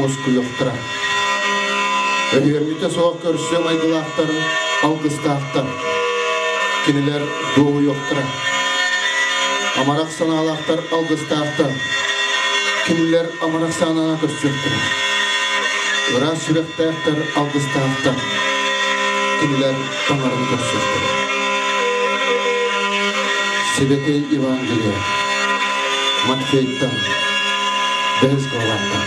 уоскуйуохтара. Өһүөмньүтэ суох көрсүө майгылаахтар алгыстаахтар. Кинилэр дуоһуйуохтара. Амарах санаалаахтар алгыстаахтар. Кинилэр амарах санаана көрсүөхтэрэ. Ыраас сүрэхтээхтэр алгыстаахтар. Кинилэр Таҥараны көрсүөхтэрэ. Сибэтэй Евангелие Матфейтан, бэһис главаттан.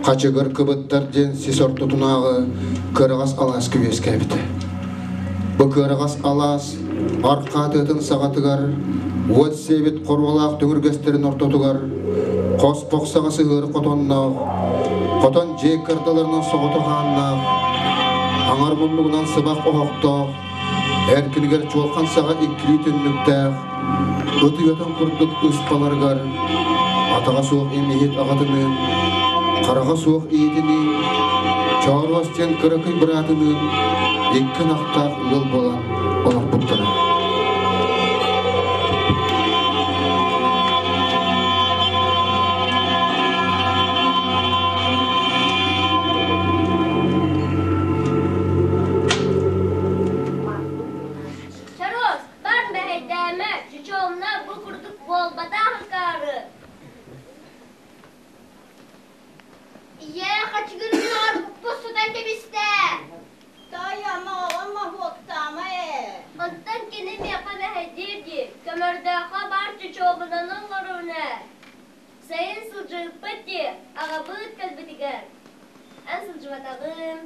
Хачыгыр кыбыттар диэн сис ортотунааҕы кыараҕас алааска үөскээбитэ. Бу кыараҕас алаас арҕаа тыатын саҕатыгар уот сиэбит хоруолаах төҥүргэстэрин ортотугар хоспох саҕа сыһыары хотонноох, хотон дьиэ кырдаларынан соҕотох ааннаах, аҥар муннугунан сыбах оһохтоох, эркинигэр чуолхан саҕа иккилии түннүктээх, ыт уйатын курдук ыспаларыгар атаҕа суох имиһит аҕатыныын, хараҕа суох ийэтиниин, Чооруос диэн кыракый быраатыныын икки ынахтаах ыал буолан олорбуттара. Чараас, бар мэһэйдээмэ, чучуомна бу курдук буолбатах акаары. Ийээ, хачыгырыҥҥар букпус сутан кэбистэ. Таайама, оҥоһуоктаама ээ. Оттон кини миэхэ мэһэйдиир дии, көмөрдөөххө баар чучуобунан оҥоруун ээ. Сайын сылдьыбыппыт дии, аҕабыыт кэлбитигэр. Эн сылдьыбатаҕыҥ.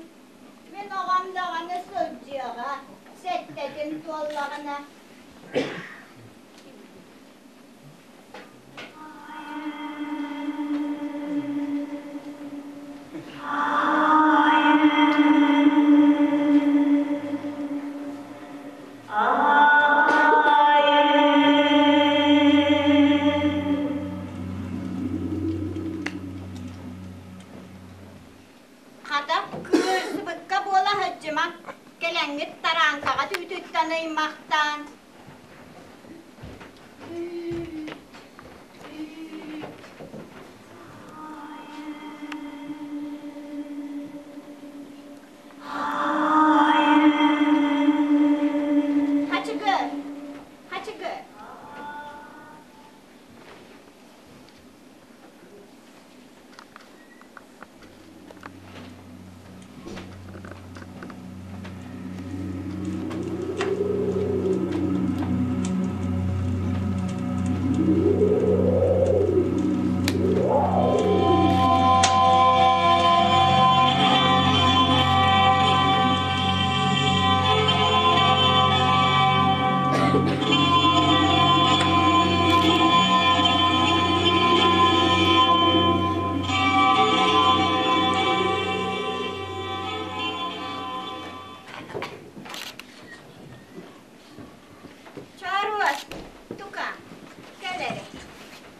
Мин оҕом даҕаны сылдьыаҕа, сэттэтин туоллаҕына. Хата, кыырсыбыкка буола сылдьыма, кэлэҥҥит тарааҥкаҕа түүтүттэн ыймахтаан. Хачыгыр, хачыгыр. Чааруос, тука, кэл эрэ.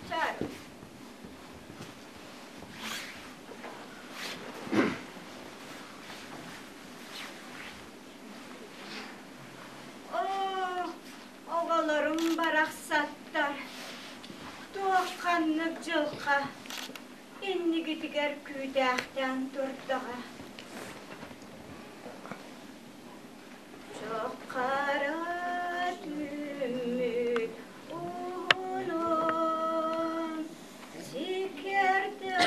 Чааруос. Оо, оҕолорум барахсаттар, туох ханнык дьылҕа иннигитигэр күүтээхтээн турдаҕа. Чоххара түүммүт уһунун сикэрдээх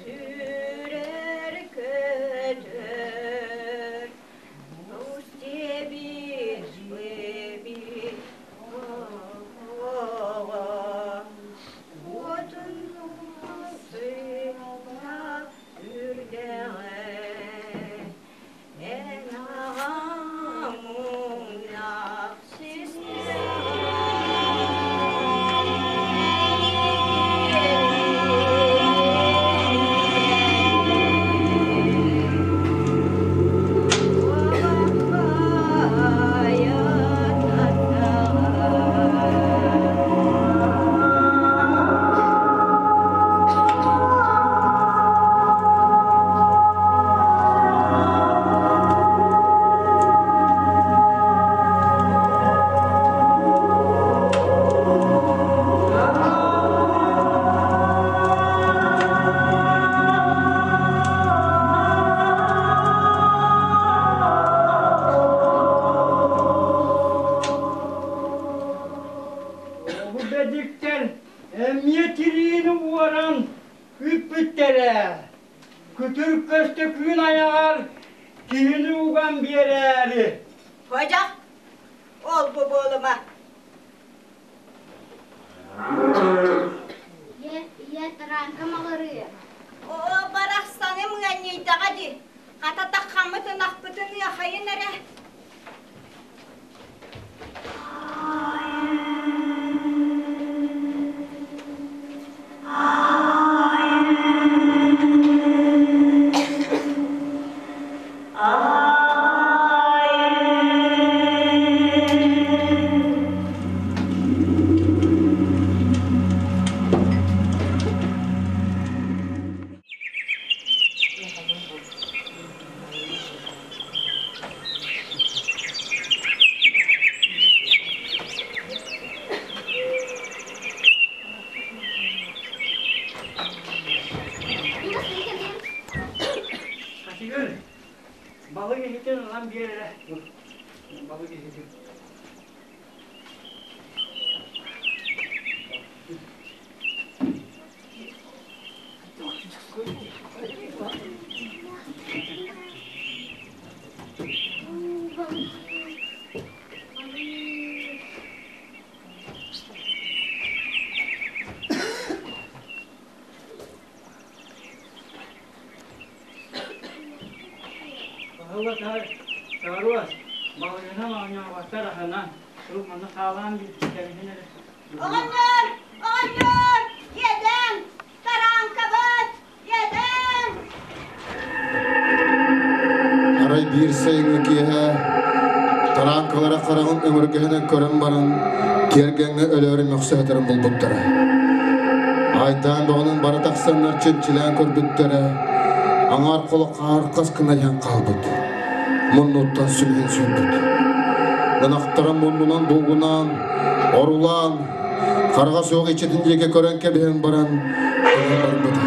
сүүрэр көтөр Ол-бу буолума. Ийэ, ийэ, тараанка маҕырыа. Оо, барахсаным ыанньыйдаҕа дии. Хата таххаммыт ынахпытын ыахайын эрэ. Хатыгыр, балык иһитин ылан биэр эрэ. Балык иһитин. Баһылык Таруос, балыгынан оонньооботтор аһынан, турук манна хаалаан кэбиһин эрэ. Оҕонньор! Оҕонньор! Иэдээн! Тараанкабыт! Иэдээн! Арай биир сайыҥҥы киэһэ тараанкалара хараҕын өҥүргэһинэн көрөн баран тиэргэҥҥэ өлөөрү мөхсө сытарын булбуттара. Айдаан бөҕөнөн бары тахсаннар чинчилээн көрбүттэрэ, аҥаар холо хааркас гына иһэн хаалбыт. Муннуттан сүмэһин сүүрбүт. Ынахтара муннунан булгунаан, орулаан, хараҕа суох иччитин диэки көрөн кэбиһэн баран, өлөн барбыта.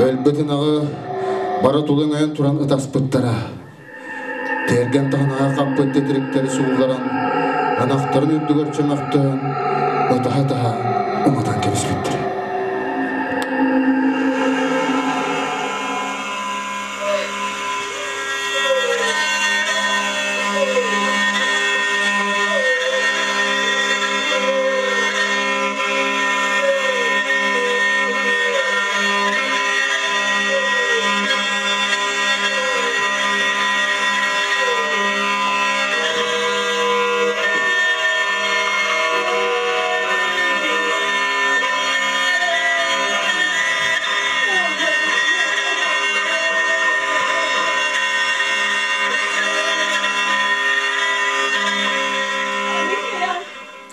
Өлбүт ынаҕы бары тулуҥ өйөн туран ытаспыттара. Тиэргэн таһынаһа хаппыт титириктэри суулларан, ынахтарын үрдүгэр чөмөхтөөн, ытаһа-ытаһа уматан кэбиспиттэр.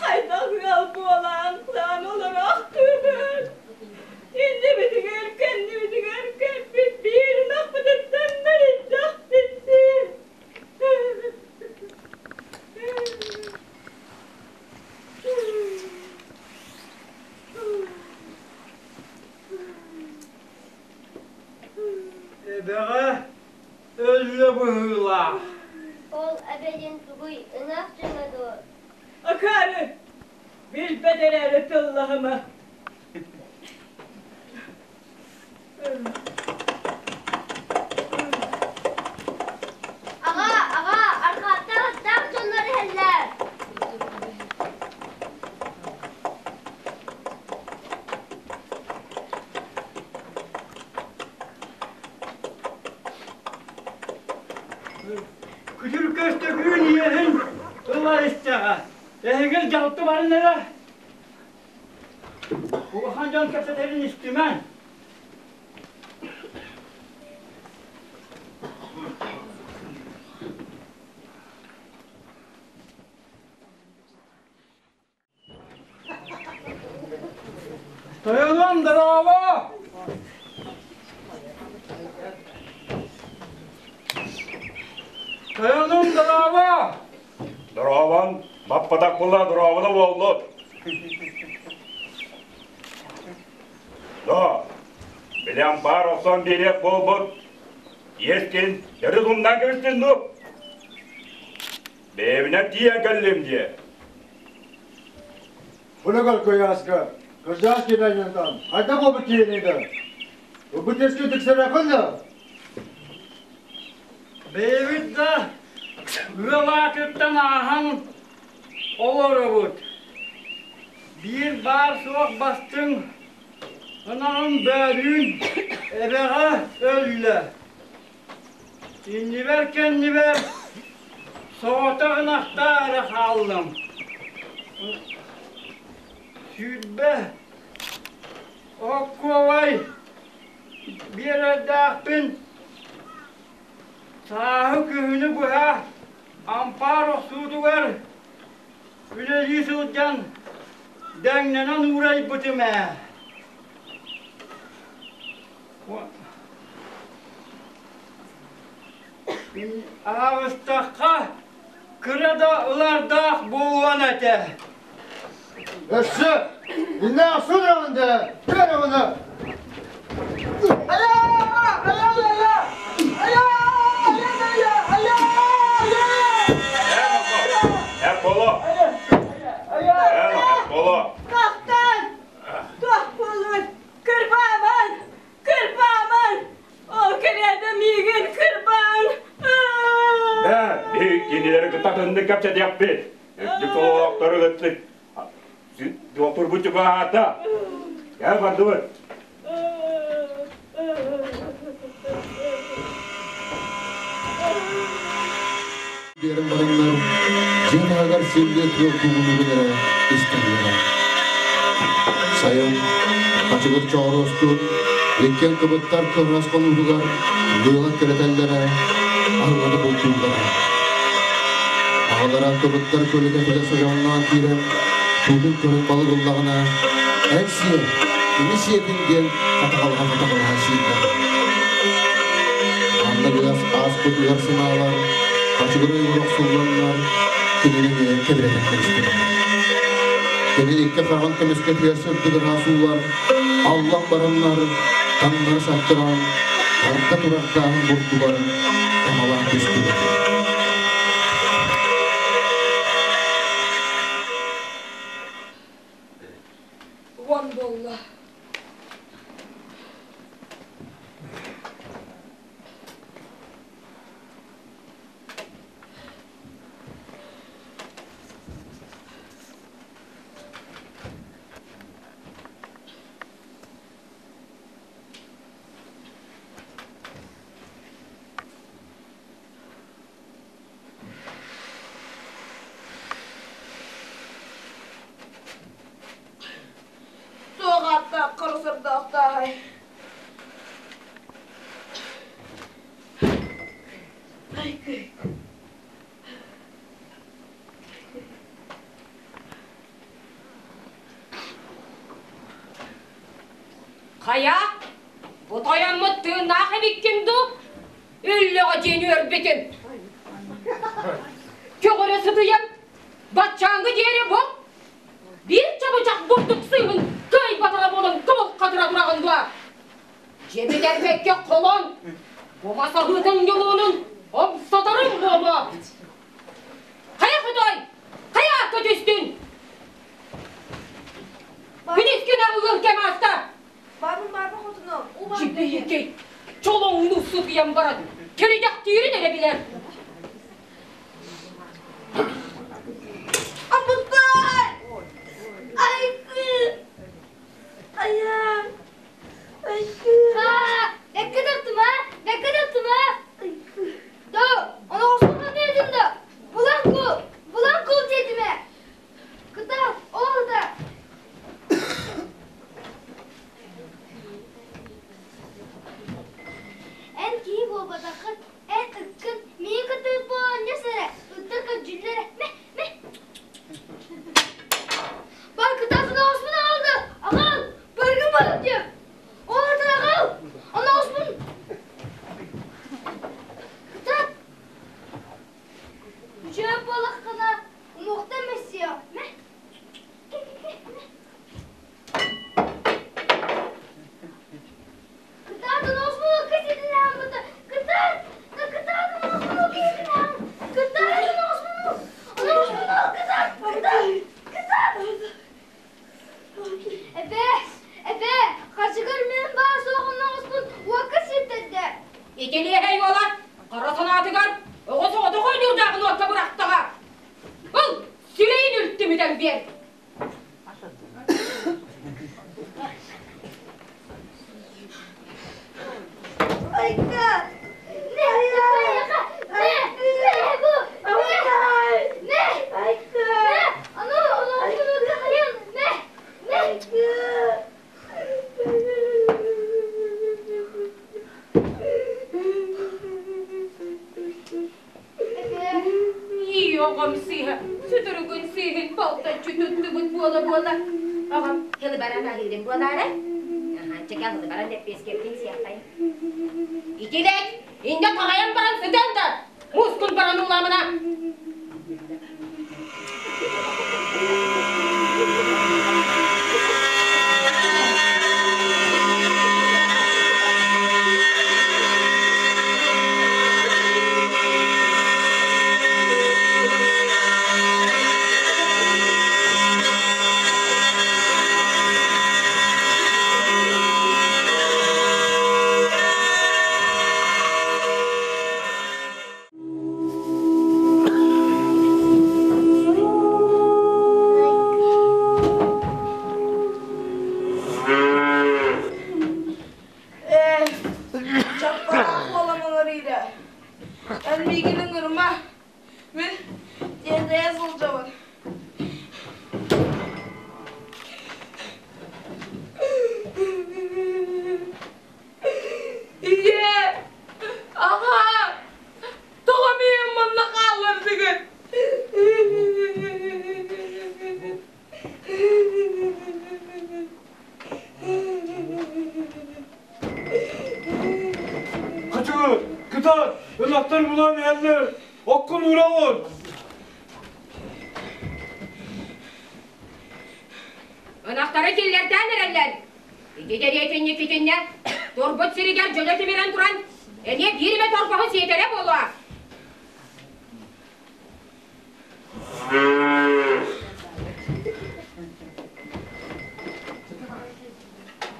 Хайдах ыал буолан лаан олороохтуубут? Иннибитигэр, кэннибитигэр кэлбит биир ынахпытыттан мэлийдэхпит дии. Эбэҕэ өллө быһыылаах. Ол эбэ диэн тугуй, ынах дьоно дуо? Акаары, билбэт эрээри тыллаһыма. Аҕа, аҕа, арҕааттан аттаах дьоннор иһэллэр. Күтүр көстөкүүн иэһин ыла истэҕэ. Эһигил дьалты барын эрэ. Улахан дьон кэпсэтэрин истимэҥ. Тойонум, дорообо! Тойонум, дорообо! Дорообон, баппатах була дорообоно буоллут. Да, били ампаар охсон биэриэх буолбут. Иэскин төрүт умнан кэбистин дуу? Бэйэбинэн тиийэн кэллим диэ. Бу кыйааска, кырдьаҕас киэбээнньантан хайдах буолбут киһиний да? Ылбыт иэскэ тиксэрэххин да? Бэйэбит да ыал аатыттан ааһан олоробут. Биир баар-суох бастыҥ ынаҕым бөөлүүн эбэҕэ өллө. Иннибэр-кэннибэр соҕотох ынахтаах эрэ хааллым. 20 оккуобай биэрэрдээхпин сааһы күһүнү быһа ампаар охсуутугар үлэлии сылдьан дэҥнэнэн уурайбытым ээ. Ааҕыстахха кыра да ылардаах буолуон этэ. Өссө иннэ ахсыыраҕын дэ, көр Эр боло! Эр боло! Тохтон! Туох буолуой? Кырбааман! Кырбааман! Ол кэриэтэ миигин кырбаан! Ээ, биһиги кинилэри кытта атыннык кэпсэтиэхпит. Үрдүк сололоохтору ыттык. Туохтурбут чугаһаата. Кэл бардыбыт. Биэрэн бараннар, дьиэ таһыгар силлиэ тыал куугунуурун эрэ истэллэрэ. Сайын хачыгыр чооруостуун иккиэн кыбыттар кыһынас хонуутугар быылан кэлэтэллэрэ, аһыҥата бултууллара. Аҕалара кыбыттар көлүкэтигэр содьоҥноон киирэн, туутун көрөн балык ыллаҕына, эн сиэ, кини сиэтин диэн хатаҕалаһа-хатаҕалаһа сииллэр. Манна ыас ааспыт ыар санаалар хачыгырай охсулланнар кинини эмиэ кэбирэтэн кэбистилэр. Кини икки хараҕын көмүскэтигэр сырдык ыраас уулар аллан бараннар таҥнары саттаран тарда турардааһын бурдугар тамалаан түстүлэр. Уон буолла. Туох ааттаах хара сордоохтооһой? Айгы. Хайа, бу тойоммут тыыннаах эбиккин дуу? Үллэҕэ диэн үөрбүтүм. Көҕөрө сытыйан, баччааҥҥы диэри бу биир чабычах бурдук сыыһын кыайбатаҕа буолан кыбылхатыра тураҕын дуо? Дьиэбитэрбэккэ холон, бу мас аһыытын ньулуунун омсоторум буолуо. Хайа хотой, хайа аакка түстүн? Күнүскүн аҕылыыр кэм ааста. Барбын барбын хотунум. Дьиbbийикэй, чолоҥну сытыйан баран, кэридэхтиирин эрэ билэр. Аппытай! Айгы! Айаан! Айгы! Бэккэ таптым а! Бэккэ таптым а! Да, аны охсуһан диэтим да! Булан кул! Булан кул диэтим ээ! Кытал, ол да! Эн киһи буолбатаххын, эн ыккын, миигин кытта ыт буолан эрэ, ыттар көрдүүллэрэ, мэ, мэ. Бар кытаатын оҕуспун аҕалда, аҕал, баргын барып диэм. Ол атын аҕал, аны оҕуспун. оҕом сыыһа, сүтүрүгүн сыыһын балтаччы туттубут буола-буола. Оҕом хылы баран аһыырым буолаары. Аһаанчыка хылы баран лэппиэскэбитин сиэххэй. Итилэк, иннэ таҕайан баран сытан да, мускун баран улаамына. Ээ, чаппараах буолан ыҥырыыра. Эн миигин ыҥырма. Мин тиэтэйэ сылдьабын. Ийээ, аҕаа, тоҕо миигин манна хааллардыгыт? Кытыы, кытаат, ынахтар булан иһэллэр, оккун ураҕын. Ынахтары киллэртээн эрэллэр. Ити дэриэтинньик итиннэ турбут сиригэр дьөлө тимирэн туран, эмиэ биир эмэ торбоһу сиэтэрэ буолуо.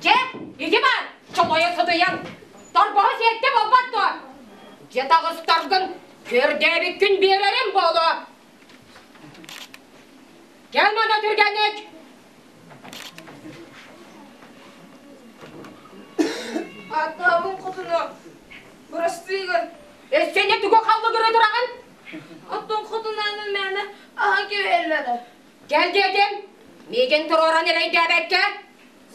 Дьэ, ити баар, чолойо сытыйан, торбоһу сиэттэ буолбат дуо? Дьэ таҕыстаргын, көрдөөбүккүн биэрэрим буолуо. Кэл манна түргэнник! Ааттаабын хотуну, бырастыы гын. Өссө не тугу халлыгыры тураҕын? Оттон хотунаанын мээнэ аһан кэбиһэллэрэ. Кэл диэтим, миигин туруоран эрэйдээбэккэ,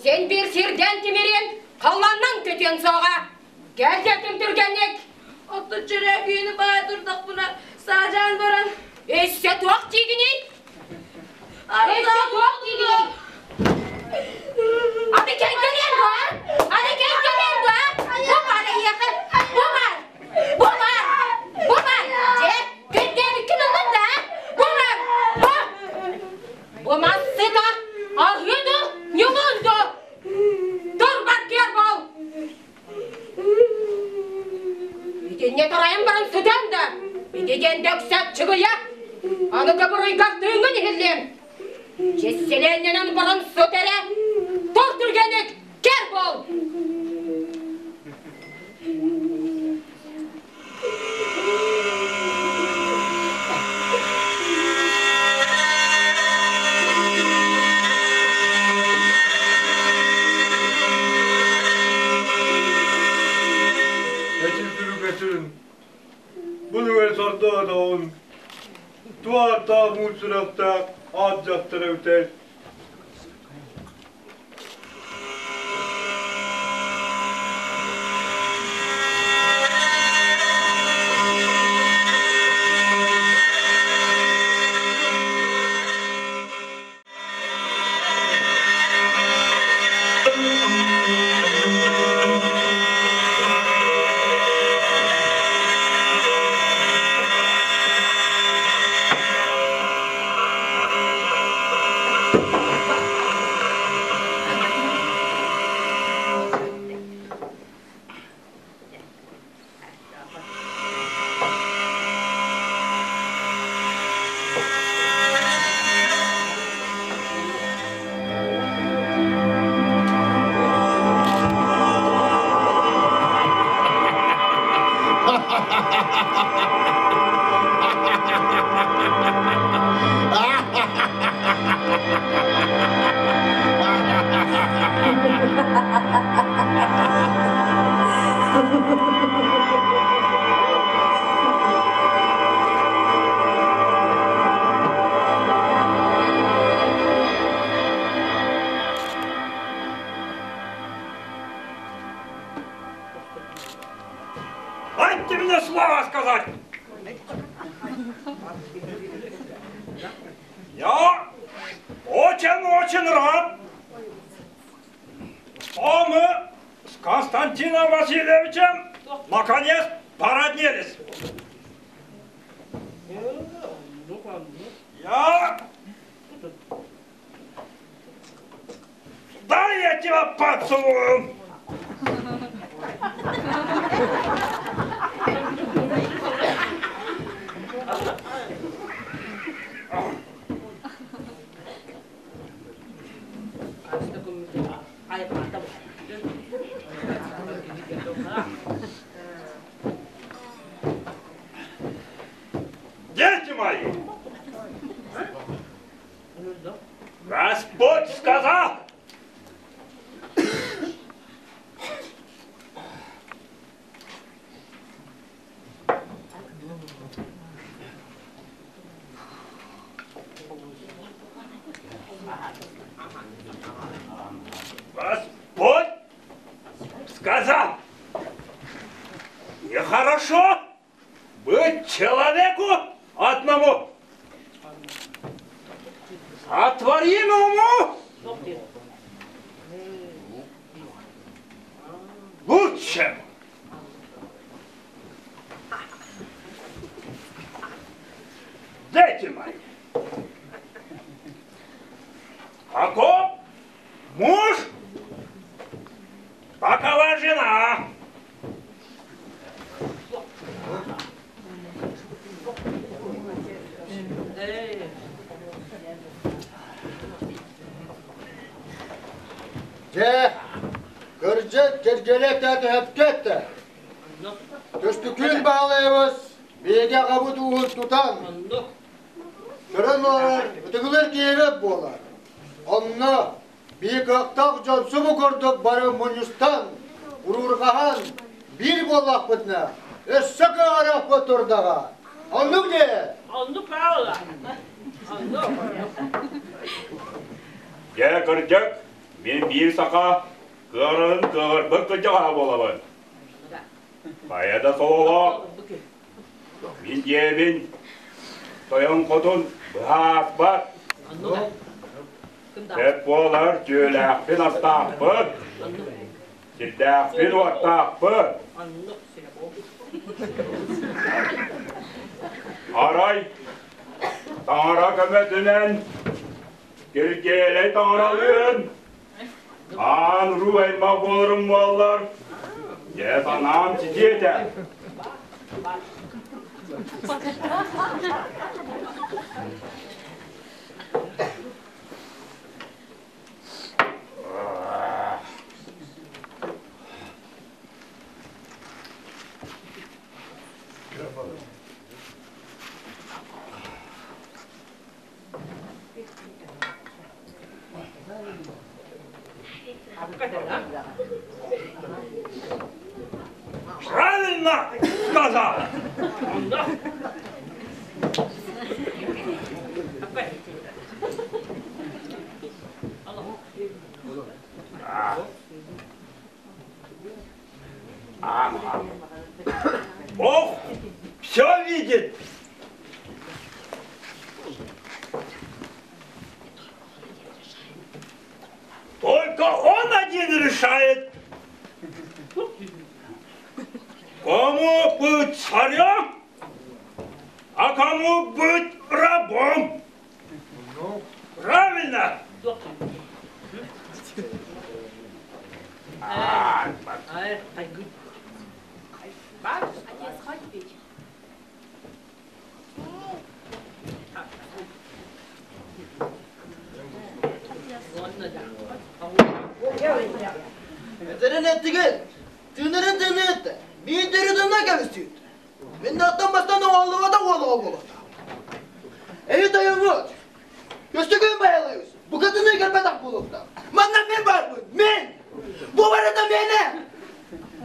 син биир сирдэн тимириэн, халлааннан көтүөн суоҕа. Кэл диэтим түргэнник. Оттон чөрөөкүйүнү баайа турдахпына, саадьаан баран. Өссө туох диигиний? Өссө туох диигиний? Аны кэлгэлиэн дуо? Аны кэлгэлиэн дуо? Бу баар эйиэхэ! Бу баар! Бу баар! Бу баар! Дьэ, көрдөөбүккүн ыллын да? Бу баар! Бу! Бу мас сыта аһыы ду, ньулун ду? Турбат киэр бол! Итиннэ тарайан баран сытан да, ити диэн дөксөт чыгыйа, аны кыбырыйгар тыыҥҥын иһиллиэм. Чэссэлээннэнэн баран сыт эрэ, тур түргэнник, кэр бол! Эчи сүрүкэтин, бу түгэн сордоотоҕун, туааттаах муус сүрэхтээх аат дьахтар эбитэ. Дайте мне слово сказать! Я очень-очень рад, что мы с Константином Васильевичем наконец породнились. Я... Дай я тебя поцелую! Дети мои! Господь сказал! Господь сказал, нехорошо быть человеку одному. Сотворим ему лучше. Дети мои, каков муж, такова жена. Дьэ, кырдьык киргилэ тэтиһэпкэ эттэ. Көстүкүүн Баалаевыс биһиги аҕабыт ууһун тутан, көрөн олорор ытыгылар киһибит буолар. Онно биир кыахтаах дьон субу курдук бары мунньустан, уруурҕаһан биир буоллахпытына, өссө кыаҕырыахпыт турдаҕа. Оннук дии? Оннук правила. Оннук. Дьэ, кырдьык, мин биир саха кыаҕырарын кыаҕырбыт кырдьаҕаһа буолабын. Хайа да сололоох, мин дьиэбин тойон хотун быһаарбат. Сөп буолар дьүөлээхпин астаахпын, сирдээхпин уоттаахпын. Арай таҥара көмөтүнэн Киргиэлэй таҥаралыын аан уруу аймах буоларым буоллар, дьэ санаам ситиэ этэ. Правильно сказал! Бог все видит. Только он один решает, кому быть царем, а кому быть рабом. Правильно? Отец, хватит пить. Этэрин эттигит, тыынарын тыыныыт, биирдэри тынна кэбистигит. Мин аттан бастан оҕоллубата уолуга буолуохтаах. Эһи тойоҥҥут, көстөкүүн байалыыбыз, букатыныы кэлбэтэх буолуохтаах. Манна мин баарбын, мин! Бу барыта миэнэ!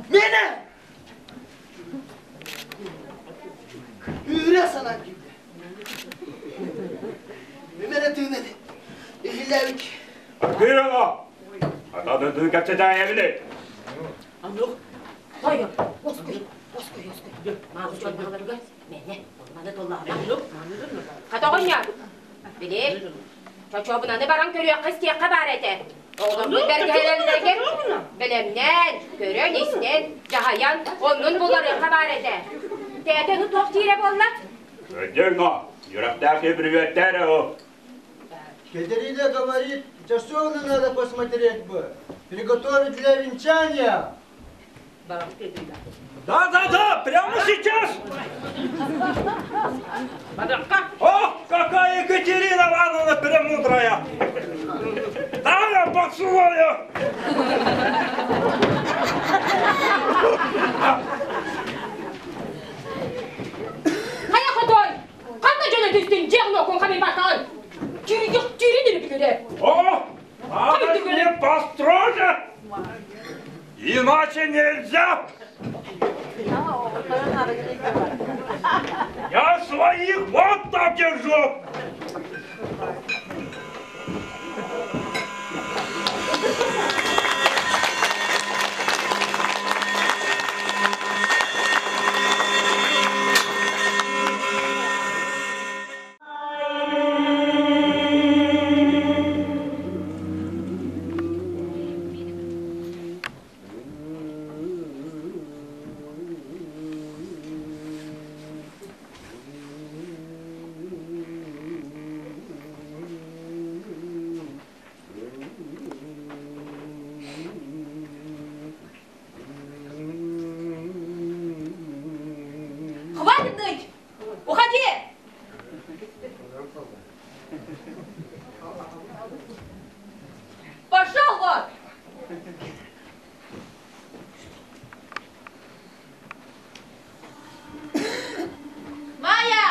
Миэнэ! Үүрэ санаан киирдэ. Мин эрэ тыын этим. Иһиллээбит. Аргыырала! Атадыдыы кэпсэтээйэбини. Анук. Тойон, оскуй, оскуй, оскуй. Мааны чорбаларыгар мэне, маны толлаҕына. Хатоҕонньо. Били, чочуобунаны баран көрүөххэ-истиэххэ баар этэ. Оҕолорбут бэргэһэлэллэригэр бэлэмнээн, көрөн-истэн, дьаһайан, оннун буларыахха баар этэ. Тээтэ ону туох диирэ буолла? Өйдөҥ-о, үөрэхтээх киһи бүрүөттээр оо. Катерина говорит, часовню надо посмотреть бы, приготовить для венчания. Да, да, да, прямо сейчас! Ох, какая Екатерина Ивановна премудрая! Да, я поцелую! Хайа хотой! Ханна дьоно түстүн дьиэҕин окун хамый бартаҕын! Түүрүк түүрүн үрүпүгүрэ! О, надо с ним построже! Иначе нельзя! Я своих вот так держу! Хватит ныть! Уходи! Пошел вон! Майя!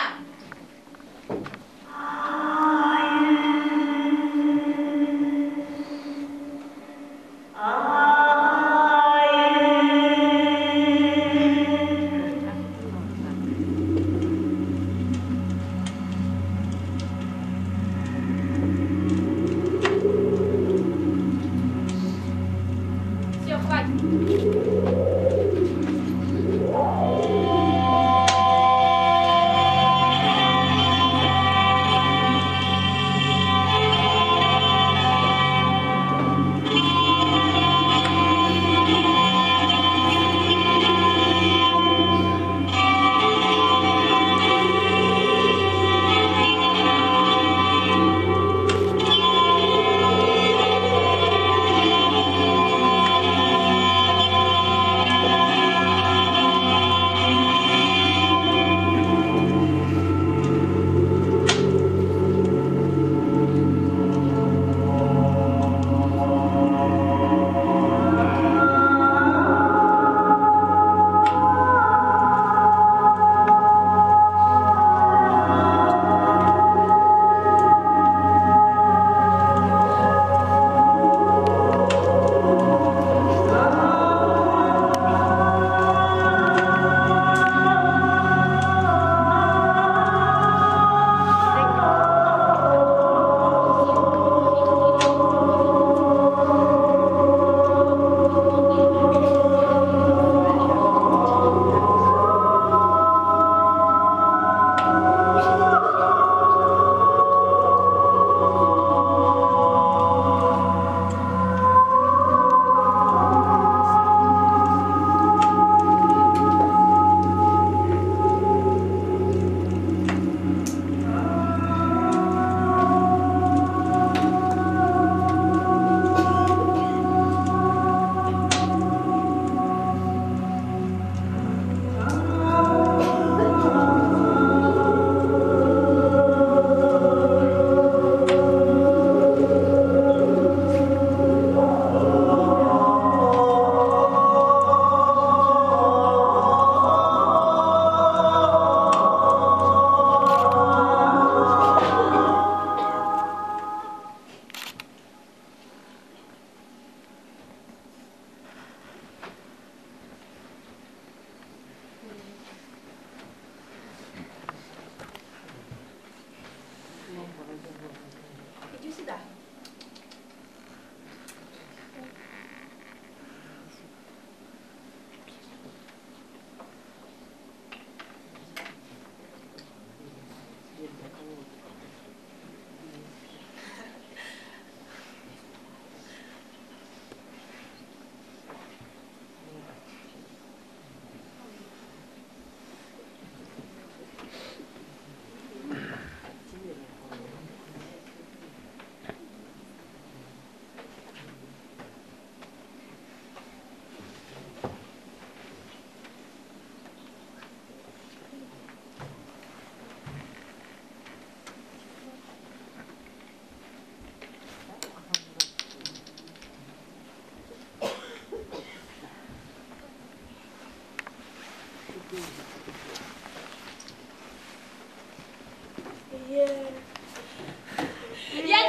Я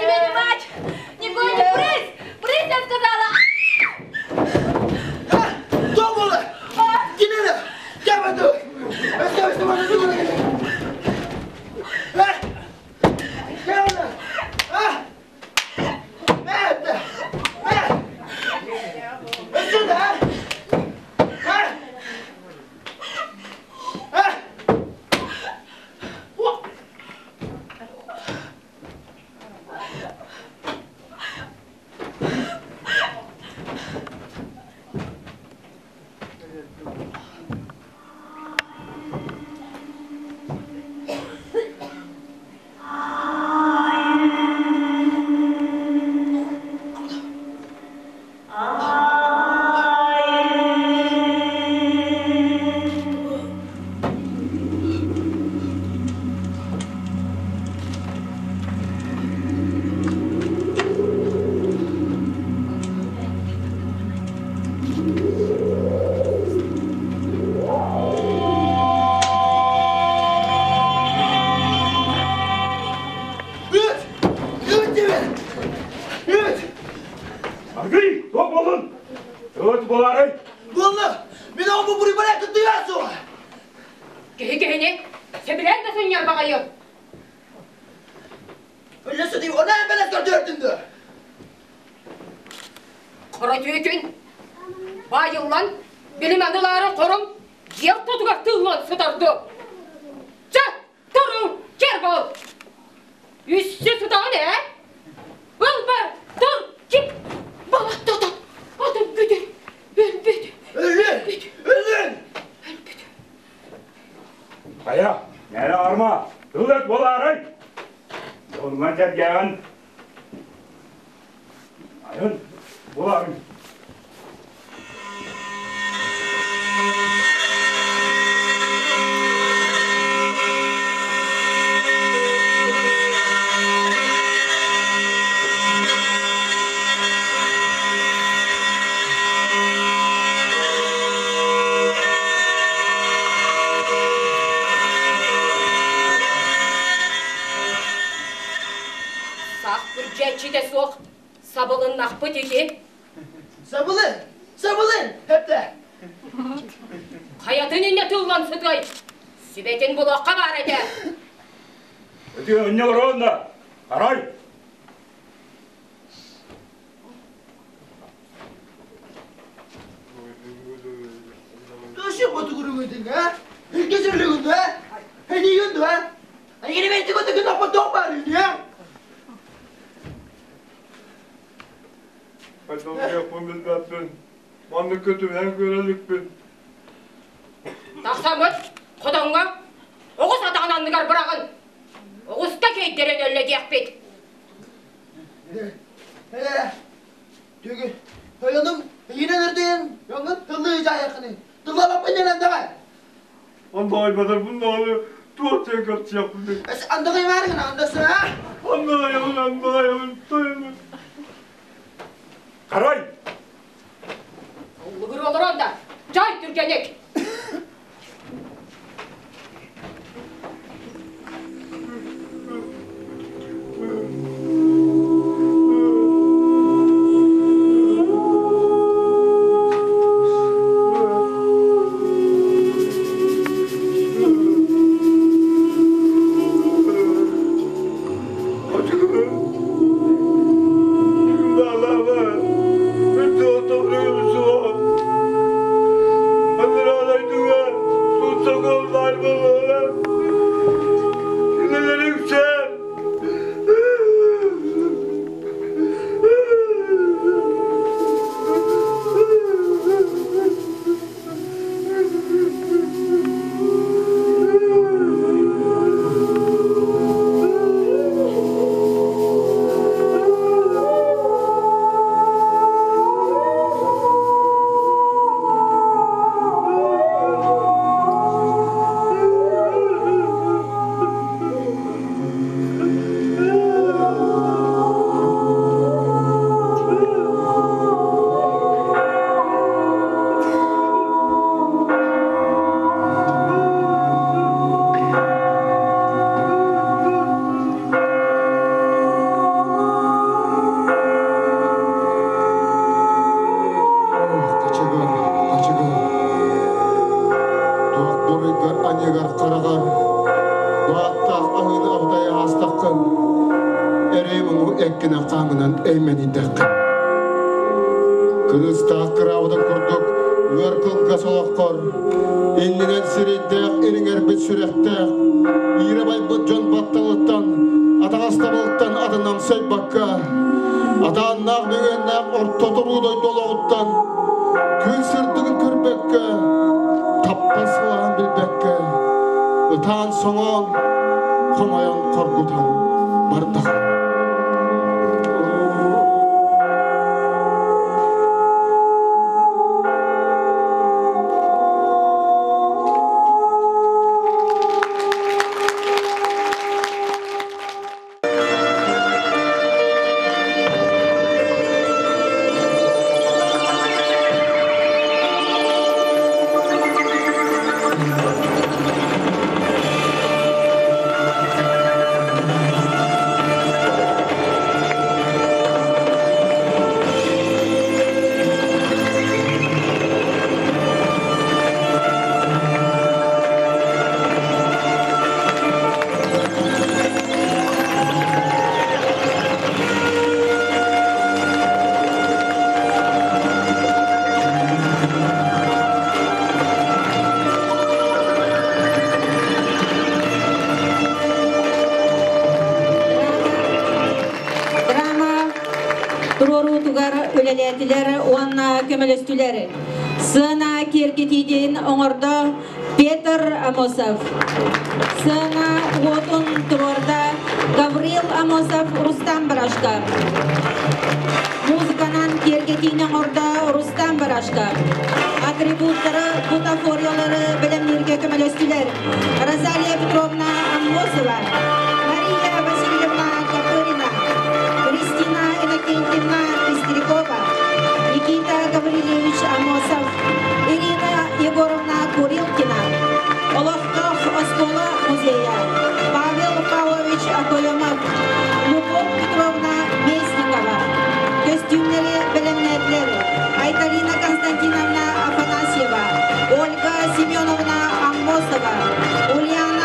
тебе не мать! Никой не брысь! Брысь, я сказала! Тоқ болды? Келеді! Кәмәді! Өсті, өсті, өсті, өсті! Кәмәді! Мәтті! Мә! Өсті, да? Үт! Үт деймін! Үт! Аргый, тоқ болын! Өт болары! Болды! Мен оғы бұл бұри барақ тұтыясу! Киһи киһини сөбүлээн да сынньар баҕайы. Өлесі дейм, она әмбәлес көрдөрдүндү! Хоро түүкүн баайыллан билим анылаары хором дьиэ ортотугар тыллан сытарды. Чэ, туруҥ, кэр буол! Үссү сытаҕын ээ? Ыл бар, тур, кип, балаттатан, атын бүтүн, өлбүт. Өлүн! Өлүн! Хайа, нәлі арма, тыл өт болары! Онынан сәргәғін. Айын, болары. Сах күрдьээччитэ суох, сабылыннахпыт ити. Сабылын! Сабылын! Хепте! Хайатын иннэ тыллан сытыай, сүбэтин булуохха баар этэ. Өтү өннө олоруонна, арай! Тушу ботугуругун а? Илгесерлигин а? Хенигин а? Айгини мен тиготу күн апа тоқ бар үйне а? Хайдах билбэппин, маннык көтүмэн көрөлүкпүн. Тахсаммыт хотоҥҥо оҕус атаҕын анныгар быраҕын. Оҕуска кэйдэрэн өллө диэхпит. Э, түгү, тойонум ийинен өрдүйен, yoңун тыллыы жайықыны. Тыллалаппын ненен давай. Андайбатарбын даҕаны туох диэн көрсүөхпүнүй? Эс андыгый барыгын андасы а? Андайабын, андайабын, тойонум. Карай! Уллугур олорон да, жай түргэнник. Ачыгы. аастаххын, эрэй-муҥу эккинэн-хааҥҥынан эймэнийдэххин. Кырыыстаах кыраабытын курдук ыар кылгас олоххор иннинэн сирэйдээх ириҥэрбит сүрэхтээх, иирэ байбыт дьон батталыттан, атаҕастабылтан атынамсайбакка, атааннаах мөҥүөннээх орто туруу дойду олоҕуттан күн сырдыгын көрбөккө, таптал сылааһын билбэккэ, ытаан-соҥоон, хомойон хоргутан бардаҕым. Драма туруоруутугар үлэлээтилэр уонна көмөлөстүлэр. Сыана киэргэтиитин оҥордо Петр Амосов. Сыана уотун туруорда Гаврил Амосов Рустам Барашка. Музыканан киэргэтиини оҥордо Рустам Барашка. Атрибуттары, бутафориялары бэлэмнииргэ көмөлөстүлэр Розалия Петровна Аммосова, Мария Васильевна Копырина, Кристина Иннокентьевна Пестрякова, Никита Гаврильевич Амосов, Ирина Егоровна Курилкина, Олохтоох оскуола музейа, Павел Павлович Окоемов, Любовь Петровна Местникова, көстүүмнэри бэлэмнээтилэр Айталина Константиновна Афанасьева, Ольга Семеновна Аммосова, Ульяна